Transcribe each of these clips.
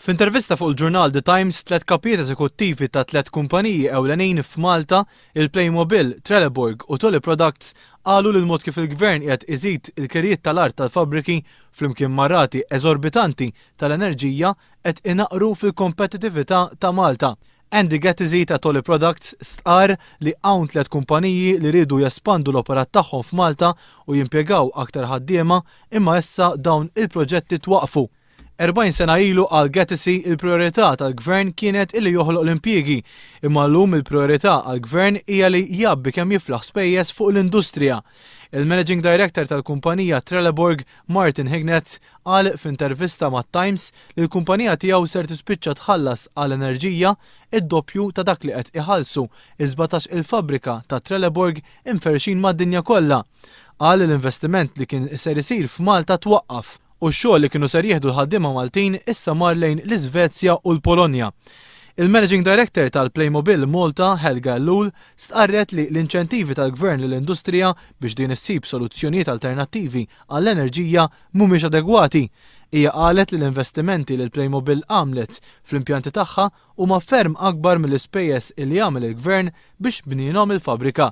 F'intervista fuq il-ġurnal The Times, tlet kapijiet eżekuttivi ta' tlet kumpaniji ewlenin f'Malta, il-Playmobil, Trelleborg u Toly Products, qalu li l-mod kif il-Gvern qiegħed iżid il-kirjiet tal-art tal-fabbriki flimkien ma' rati eżorbitanti tal-enerġija qed inaqqru fil-kompetitività ta' Malta. Andy Gattizy ta' Toly Products stqarr li hawn tlet kumpaniji li riedu jespandu l-operat tagħhom f'Malta u jimpjegaw aktar ħaddiema imma issa dawn il-proġetti twaqqfu. 40 sena ilu, qal Gattizy, il-prijorità tal-Gvern kienet illi joħloq l-impjiegi, imma llum il-prijorità għall-Gvern hija li jgħabbi kemm jiflaħ spejjeż fuq l-industrija. Il-Managing Director tal-kumpanija Trelleborg, Martin Hignett, qal f'intervista mat-Times li l-kumpanija tiegħu ser tispiċċa tħallas għal enerġija id-doppju ta' dak li qed iħallsu is-17 il-fabbrika ta' Trelleborg imferrxin mad-dinja kollha. Qal li l-investiment li kien ser isir f'Malta twaqqaf u x-xogħol li kienu ser jieħdu l-ħaddiema Maltin issa mar lejn l-Iżvezja u l-Polonja. Il-Managing Director tal-Playmobil Malta, Helga Ellul, stqarret li l-inċentivi tal-Gvern lill-industrija biex din issib soluzzjonijiet alternattivi għall-enerġija mhumiex adegwati. Hija qalet li l-investimenti li l-Playmobil għamlet fl-impjanti tagħha huma ferm akbar mill-ispejjeż li għamel il-Gvern biex bnienhom il-fabbrika.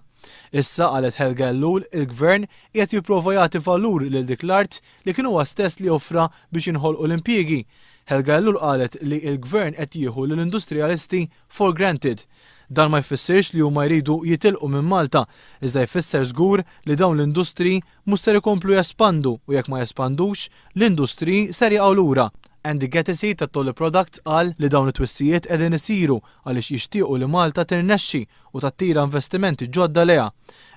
Issa, qalet Helga Ellul, il-Gvern qiegħed jipprova jagħti valur lil dik l-art li kien huwa stess li offra biex jinħolqu l-impjiegi. Helga Ellul qalet li l-Gvern qed jieħu lill-industrijalisti for granted. Dan ma jfissirx li huma jridu jitilqu minn Malta, iżda jfisser żgur li dawn l-industriji mhux ser ikomplu jespandu u jekk ma jespandux, l-industriji ser jaqgħu lura. Andy Gatticy ta' Toly Products qal li dawn it-twissijiet qegħdin isiru għaliex jixtiequ li Malta tirnexxi u tattira investimenti ġodda lejha.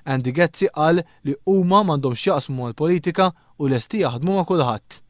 Andy Gatsi qal li huma m'għandhomx x'jaqsmu mal-politika u lesti jaħdmu ma' kulħadd.